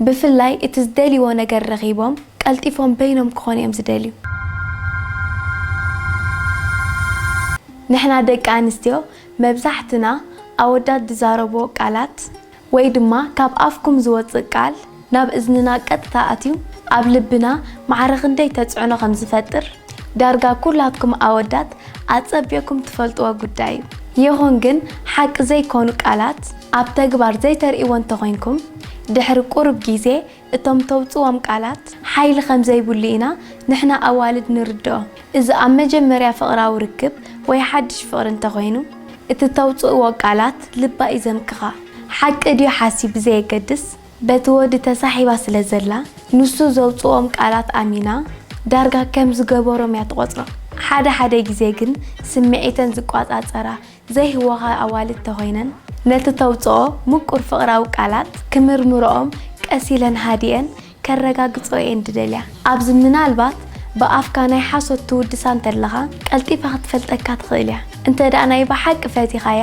ብፍላይ እቲ ዝደልይዎ ነገር ረኺቦም ቀልጢፎም በይኖም ክኾኑ እዮም ዝደልዩ። ንሕና ደቂ ኣንስትዮ መብዛሕትና ኣወዳት ዝዛረብዎ ቃላት ወይ ድማ ካብ ኣፍኩም ዝወጽእ ቃል ናብ እዝንና ቀጥታ ኣትዩ ኣብ ልብና ማዕረ ክንደይ ተጽዕኖ ከም ዝፈጥር ዳርጋ ኩላትኩም ኣወዳት ኣጸቢቕኩም ትፈልጥዎ ጉዳይ እዩ። ይኹን ግን ሓቂ ዘይኮኑ ቃላት ኣብ ተግባር ዘይተርእይዎ እንተኾይንኩም ድሕሪ ቁሩብ ግዜ እቶም ተውጽዎም ቃላት ሓይሊ ከም ዘይብሉ ኢና ንሕና ኣዋልድ ንርድኦ። እዚ ኣብ መጀመርያ ፍቕራዊ ርክብ ወይ ሓድሽ ፍቕሪ እንተኾይኑ እቲ ተውጽእዎ ቃላት ልባ እዩ ዘምክኻ። ሓቂ ድዩ ሓሲ ብዘየገድስ በቲ ወዲ ተሳሒባ ስለ ዘላ ንሱ ዘውጽኦም ቃላት ኣሚና ዳርጋ ከም ዝገበሮም እያ ትቖጽሮ። ሓደ ሓደ ግዜ ግን ስምዒተን ዝቋጻጸራ ዘይህወኻ ኣዋልድ ተኾይነን ነቲ ተውጽኦ ምቁር ፍቕራዊ ቃላት ክምርምርኦም ቀስ ኢለን ሃዲኤን ከረጋግጾ እየን ድደልያ። ኣብዚ ምናልባት ብኣፍካ ናይ ሓሶት ትውድሳ እንተለኻ ቀልጢፋ ክትፈልጠካ ትኽእል እያ። እንተ ደኣ ናይ ብሓቂ ፈቲኻያ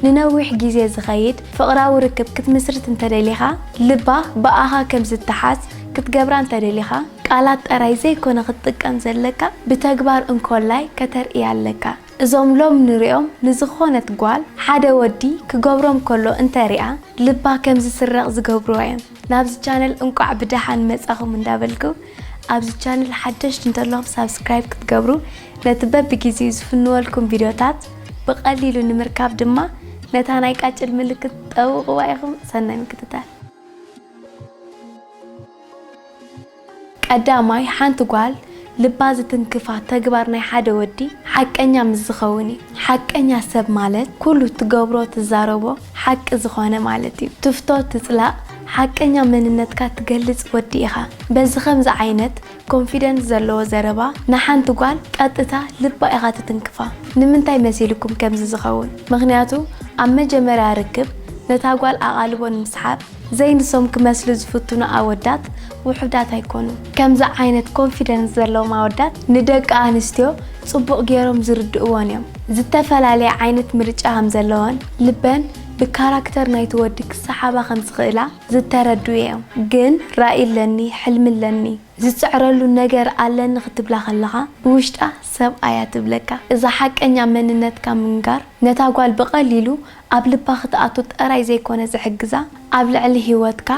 ንነዊሕ ግዜ ዝኸይድ ፍቕራዊ ርክብ ክትምስርት እንተደሊኻ ልባ ብኣኻ ከም ዝተሓዝ ክትገብራ እንተደሊኻ ቃላት ጥራይ ዘይኮነ ክትጥቀም ዘለካ ብተግባር እንኮላይ ከተርእያ ኣለካ። እዞም ሎም ንሪኦም ንዝኾነት ጓል ሓደ ወዲ ክገብሮም ከሎ እንተሪኣ ልባ ከም ዝስረቕ ዝገብርዋ እዮም። ናብዚ ቻነል እንቋዕ ብደሓን መጻኹም እንዳበልኩ ኣብዚ ቻነል ሓደሽቲ እንተለኹም ሳብስክራይብ ክትገብሩ ነቲ በብግዜኡ ዝፍንወልኩም ቪድዮታት ብቐሊሉ ንምርካብ ድማ ነታ ናይ ቃጭል ምልክት ጠውቕዋ ኢኹም። ሰናይ ምክትታል። ቀዳማይ ሓንቲ ጓል ልባ ዝትንክፋ ተግባር ናይ ሓደ ወዲ ሓቀኛ ምስ ዝኸውን እዩ። ሓቀኛ ሰብ ማለት ኩሉ ትገብሮ ትዛረቦ ሓቂ ዝኾነ ማለት እዩ። ትፍቶ ትጽላእ ሓቀኛ መንነትካ ትገልጽ ወዲ ኢኻ። በዚ ከምዚ ዓይነት ኮንፊደንስ ዘለዎ ዘረባ ንሓንቲ ጓል ቀጥታ ልባ ኢኻ ትትንክፋ። ንምንታይ መሲልኩም ከምዚ ዝኸውን? ምኽንያቱ ኣብ መጀመርያ ርክብ ነታ ጓል ኣቓልቦ ንምስሓብ ዘይንሶም ክመስሉ ዝፍትኑ ኣወዳት ውሑዳት ኣይኮኑን። ከምዚ ዓይነት ኮንፊደንስ ዘለዎም ኣወዳት ንደቂ ኣንስትዮ ጽቡቕ ገይሮም ዝርድእወን እዮም። ዝተፈላለየ ዓይነት ምርጫ ከም ዘለወን ልበን ብካራክተር ናይቲ ወዲ ክሰሓባ ከም ዝኽእላ ዝተረድኡ እዮም። ግን ራኢ ኣለኒ፣ ሕልሚ ኣለኒ፣ ዝጽዕረሉ ነገር ኣለኒ ክትብላ ከለኻ ብውሽጣ ሰብኣያ ትብለካ። እዛ ሓቀኛ መንነትካ ምንጋር ነታ ጓል ብቐሊሉ ኣብ ልባ ክትኣቱ ጥራይ ዘይኮነ ዝሕግዛ ኣብ ልዕሊ ህይወትካ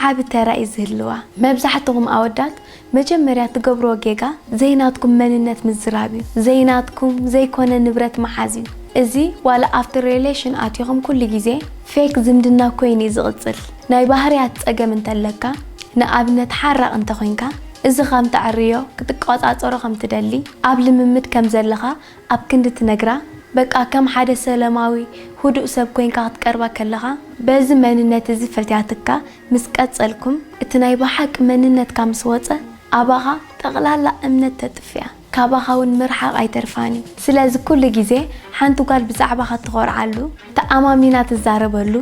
ዓቢ ተራ እዩ ዝህልዋ። መብዛሕትኹም ኣወዳት መጀመርያ ትገብርዎ ጌጋ ዘይናትኩም መንነት ምዝራብ እዩ። ዘይናትኩም ዘይኮነ ንብረት ምሓዝ እዩ። እዚ ዋላ ኣብቲ ሪሌሽን ኣቲኹም ኩሉ ግዜ ፌክ ዝምድና ኮይኑ እዩ ዝቕጽል። ናይ ባህርያት ጸገም እንተለካ ንኣብነት ሓራቕ እንተኾይንካ እዚ ከም ተዕርዮ ክትቆጻጸሮ ከም ትደሊ ኣብ ልምምድ ከም ዘለኻ ኣብ ክንዲ ትነግራ በቃ ከም ሓደ ሰላማዊ ህዱእ ሰብ ኮይንካ ክትቀርባ ከለኻ በዚ መንነት እዚ ፈትያትካ ምስ ቀጸልኩም እቲ ናይ ብሓቂ መንነትካ ምስ ወጸ ኣባኻ ጠቕላላ እምነት ተጥፍያ ካባኻ እውን ምርሓቕ ኣይተርፋን እዩ። ስለዚ ኩሉ ግዜ ሓንቲ ጓል ብዛዕባኻ ትኾርዓሉ ተኣማሚና ትዛረበሉ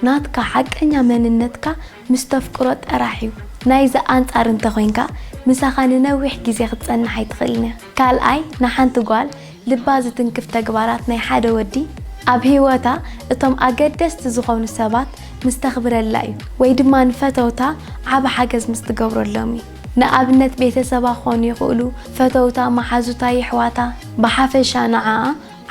ናትካ ሓቀኛ መንነትካ ምስ ተፍቅሮ ጥራሕ እዩ። ናይዚ ኣንጻር እንተኾይንካ ምሳኻ ንነዊሕ ግዜ ክትጸንሕ ኣይትኽእልን እያ። ካልኣይ ንሓንቲ ጓል ልባ ዝትንክፍ ተግባራት ናይ ሓደ ወዲ ኣብ ህይወታ እቶም ኣገደስቲ ዝኾኑ ሰባት ምስ ተኽብረላ እዩ ወይ ድማ ንፈተውታ ዓቢ ሓገዝ ምስ ትገብረሎም እዩ። ንኣብነት ቤተሰባ ክኾኑ ይኽእሉ፣ ፈተውታ፣ መሓዙታ፣ የሕዋታ፣ ብሓፈሻ ንዓኣ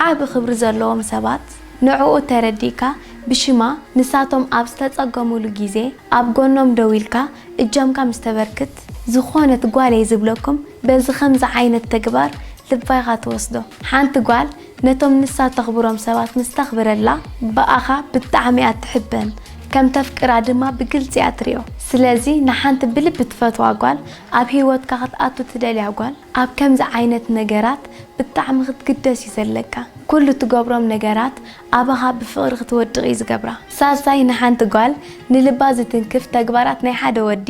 ዓቢ ክብሪ ዘለዎም ሰባት ንዕኡ ተረዲእካ ብሽማ ንሳቶም ኣብ ዝተጸገሙሉ ግዜ ኣብ ጎኖም ደው ኢልካ እጃምካ ምስ ተበርክት ዝኾነት ጓለይ ዝብለኩም በዚ ከምዚ ዓይነት ተግባር ልባ ኢኻ ትወስዶ። ሓንቲ ጓል ነቶም ንሳ ተኽብሮም ሰባት ምስ ተኽብረላ ብኣኻ ብጣዕሚ እያ ትሕበን ከም ተፍቅራ ድማ ብግልጺ እያ ትሪኦ። ስለዚ ንሓንቲ ብልቢ ትፈትዋ ጓል ኣብ ህይወትካ ክትኣቱ ትደልያ ጓል ኣብ ከምዚ ዓይነት ነገራት ብጣዕሚ ክትግደስ እዩ ዘለካ። ኩሉ ትገብሮም ነገራት ኣባኻ ብፍቕሪ ክትወድቕ እዩ ዝገብራ። ሳልሳይ ንሓንቲ ጓል ንልባ ዝትንክፍ ተግባራት ናይ ሓደ ወዲ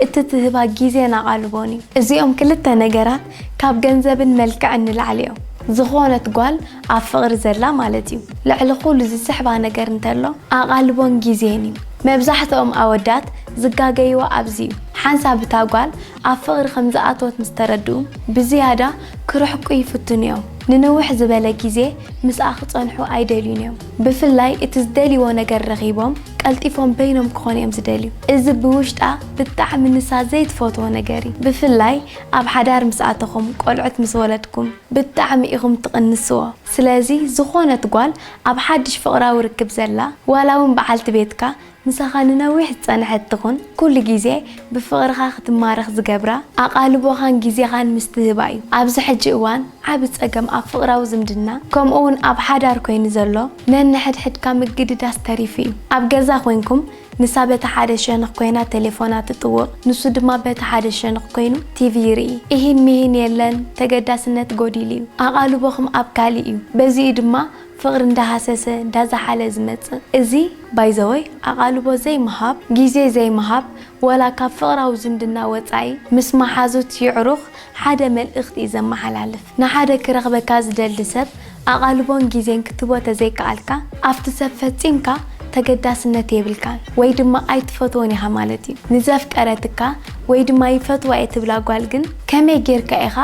እቲ ትህባ ግዜን ኣቓልቦን እዩ። እዚኦም ክልተ ነገራት ካብ ገንዘብን መልክዕን ንላዕሊ እዮም። ዝኾነት ጓል ኣብ ፍቕሪ ዘላ ማለት እዩ። ልዕሊ ኩሉ ዝስሕባ ነገር እንተሎ ኣቓልቦን ግዜን እዩ። መብዛሕትኦም ኣወዳት ዝጋገይዎ ኣብዚ እዩ። ሓንሳብ እታ ጓል ኣብ ፍቕሪ ከም ዝኣተወት ምስ ተረድኡ ብዝያዳ ክርሕቁ ይፍትኑ እዮም። ንንውሕ ዝበለ ግዜ ምስኣ ክጸንሑ ኣይደልዩን እዮም። ብፍላይ እቲ ዝደልይዎ ነገር ረኺቦም ቀልጢፎም በይኖም ክኾኑ እዮም ዝደልዩ። እዚ ብውሽጣ ብጣዕሚ ንሳ ዘይትፈትዎ ነገር እዩ። ብፍላይ ኣብ ሓዳር ምስ ኣተኹም፣ ቆልዑት ምስ ወለድኩም ብጣዕሚ ኢኹም ትቕንስዎ። ስለዚ ዝኾነት ጓል ኣብ ሓድሽ ፍቕራዊ ርክብ ዘላ፣ ዋላ እውን በዓልቲ ቤትካ ምሳኻ ንነዊሕ ዝጸንሐት ትኹን፣ ኩሉ ግዜ ብፍቕርኻ ክትማረኽ ዝገብራ ኣቓልቦኻን ግዜኻን ምስትህባ እዩ። ኣብዚ ሕጂ እዋን ዓቢ ጸገም ኣብ ፍቕራዊ ዝምድና፣ ከምኡ እውን ኣብ ሓዳር ኮይኑ ዘሎ፣ ነንሕድሕድካ ምግድዳስ ተሪፉ እዩ። ኣብ ገዛ ኮይንኩም ንሳ በቲ ሓደ ሸነኽ ኮይና ቴሌፎና ትጥውቕ፣ ንሱ ድማ በቲ ሓደ ሸነኽ ኮይኑ ቲቪ ይርኢ። ኢሂን ሚሂን የለን፣ ተገዳስነት ጎዲሉ እዩ። ኣቓልቦኹም ኣብ ካሊእ እዩ። በዚኡ ድማ ፍቕሪ እንዳሃሰሰ እንዳዛሓለ ዝመጽእ። እዚ ባይዘወይ ኣቓልቦ ዘይምሃብ፣ ግዜ ዘይምሃብ፣ ወላ ካብ ፍቕራዊ ዝምድና ወጻኢ ምስ መሓዙት የዕሩኽ ሓደ መልእኽቲ እዩ ዘመሓላልፍ። ንሓደ ክረኽበካ ዝደሊ ሰብ ኣቓልቦን ግዜን ክትቦ ተዘይከኣልካ፣ ኣብቲ ሰብ ፈጺምካ ተገዳስነት የብልካን ወይ ድማ ኣይትፈትዎን ኢኻ ማለት እዩ። ንዘፍቀረትካ ወይ ድማ ይፈትዋ እየ ትብላ ጓል ግን ከመይ ጌርካ ኢኻ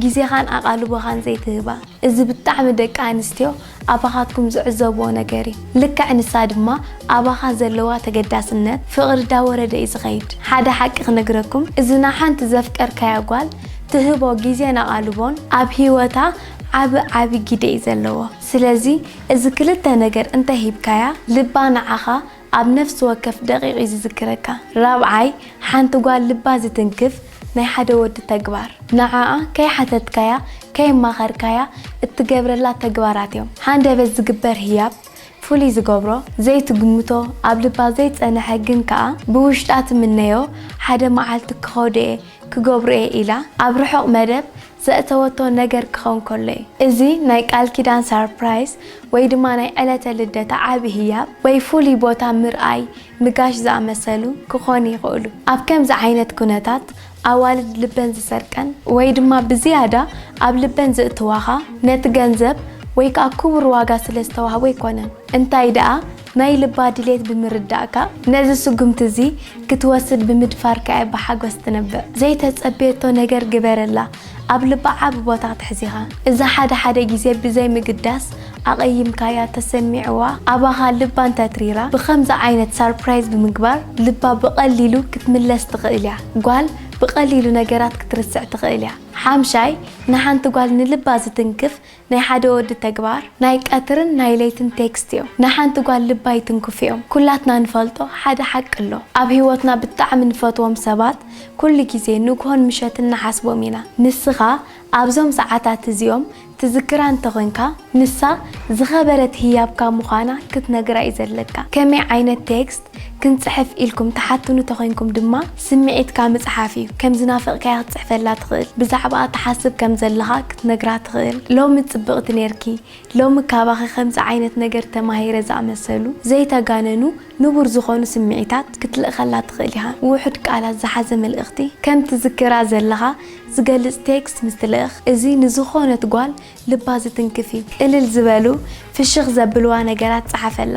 ግዜኻን ኣቓልቦኻን ዘይትህባ? እዚ ብጣዕሚ ደቂ ኣንስትዮ ኣባኻትኩም ዝዕዘብዎ ነገር እዩ። ልክዕ ንሳ ድማ ኣባኻ ዘለዋ ተገዳስነት ፍቕሪ ዳወረደ እዩ ዝኸይድ። ሓደ ሓቂ ክነግረኩም፣ እዚ ንሓንቲ ዘፍቀርካያ ጓል ትህቦ ግዜን ኣቓልቦን ኣብ ህይወታ ዓቢ ዓቢ ግደ እዩ ዘለዎ። ስለዚ እዚ ክልተ ነገር እንተሂብካያ ልባ ንዓኻ ኣብ ነፍሲ ወከፍ ደቂቕ እዩ ዝዝክረካ። ራብዓይ፣ ሓንቲ ጓል ልባ ዝትንክፍ ናይ ሓደ ወዲ ተግባር። ንዓኣ ከይሓተትካያ፣ ከየማኸርካያ እትገብረላ ተግባራት እዮም። ሃንደበት ዝግበር ህያብ ፍሉይ ዝገብሮ፣ ዘይትግምቶ፣ ኣብ ልባ ዘይጸንሐ ግን ከኣ ብውሽጣ ትምነዮ፣ ሓደ መዓልቲ ክኸዶ እየ፣ ክገብሮ እየ ኢላ ኣብ ርሑቕ መደብ ዘእተወቶ ነገር ክኸውን ከሎ እዩ። እዚ ናይ ቃል ኪዳን ሳርፕራይዝ ወይ ድማ ናይ ዕለተ ልደታ ዓቢ ህያብ ወይ ፍሉይ ቦታ ምርኣይ፣ ምጋሽ ዝኣመሰሉ ክኾኑ ይኽእሉ። ኣብ ከምዚ ዓይነት ኩነታት ኣዋልድ ልበን ዝሰርቀን ወይ ድማ ብዝያዳ ኣብ ልበን ዝእትዋኻ ነቲ ገንዘብ ወይ ከኣ ክቡር ዋጋ ስለ ዝተዋህቦ ኣይኮነን። እንታይ ደኣ ናይ ልባ ድሌት ብምርዳእካ ነዚ ስጉምቲ እዚ ክትወስድ ብምድፋርካ እያ ብሓጎስ ትነብዕ። ዘይተጸበየቶ ነገር ግበረላ፣ ኣብ ልባ ዓቢ ቦታ ክትሕዝ ኢኻ። እዚ ሓደ ሓደ ግዜ ብዘይ ምግዳስ ኣቐይምካያ ተሰሚዕዋ ኣባኻ ልባ እንተትሪራ ብኸምዚ ዓይነት ሳርፕራይዝ ብምግባር ልባ ብቐሊሉ ክትምለስ ትኽእል እያ። ጓል ብቐሊሉ ነገራት ክትርስዕ ትኽእል እያ። ሓምሻይ ንሓንቲ ጓል ንልባ ዝትንክፍ ናይ ሓደ ወዲ ተግባር ናይ ቀትርን ናይ ለይትን ቴክስት እዮም። ንሓንቲ ጓል ልባ ይትንክፉ እዮም። ኩላትና ንፈልጦ ሓደ ሓቂ ኣሎ። ኣብ ህይወትና ብጣዕሚ ንፈትዎም ሰባት ኩሉ ግዜ ንግሆን ምሸትን ንሓስቦም ኢና። ንስኻ ኣብዞም ሰዓታት እዚኦም ትዝክራ እንተኾንካ ንሳ ዝኸበረት ህያብካ ምዃና ክትነግራ እዩ ዘለካ። ከመይ ዓይነት ቴክስት ክንጽሕፍ ኢልኩም ትሓትኑ ተኾይንኩም ድማ ስምዒትካ ምጽሓፍ እዩ። ከም ዝናፈቕካያ ክትጽሕፈላ ትኽእል። ብዛዕባኣ ትሓስብ ከም ዘለኻ ክትነግራ ትኽእል። ሎሚ ጽብቕቲ ኔርኪ፣ ሎሚ ካባኺ ከምዚ ዓይነት ነገር ተማሂረ ዝኣመሰሉ ዘይተጋነኑ ንቡር ዝኾኑ ስምዒታት ክትልእኸላ ትኽእል ኢኻ። ውሑድ ቃላት ዝሓዘ መልእኽቲ ከም ትዝክራ ዘለኻ ዝገልጽ ቴክስት ምስ ትልእኽ እዚ ንዝኾነት ጓል ልባ ዝትንክፍ እዩ። ቅልል ዝበሉ ፍሽኽ ዘብልዋ ነገራት ጸሓፈላ።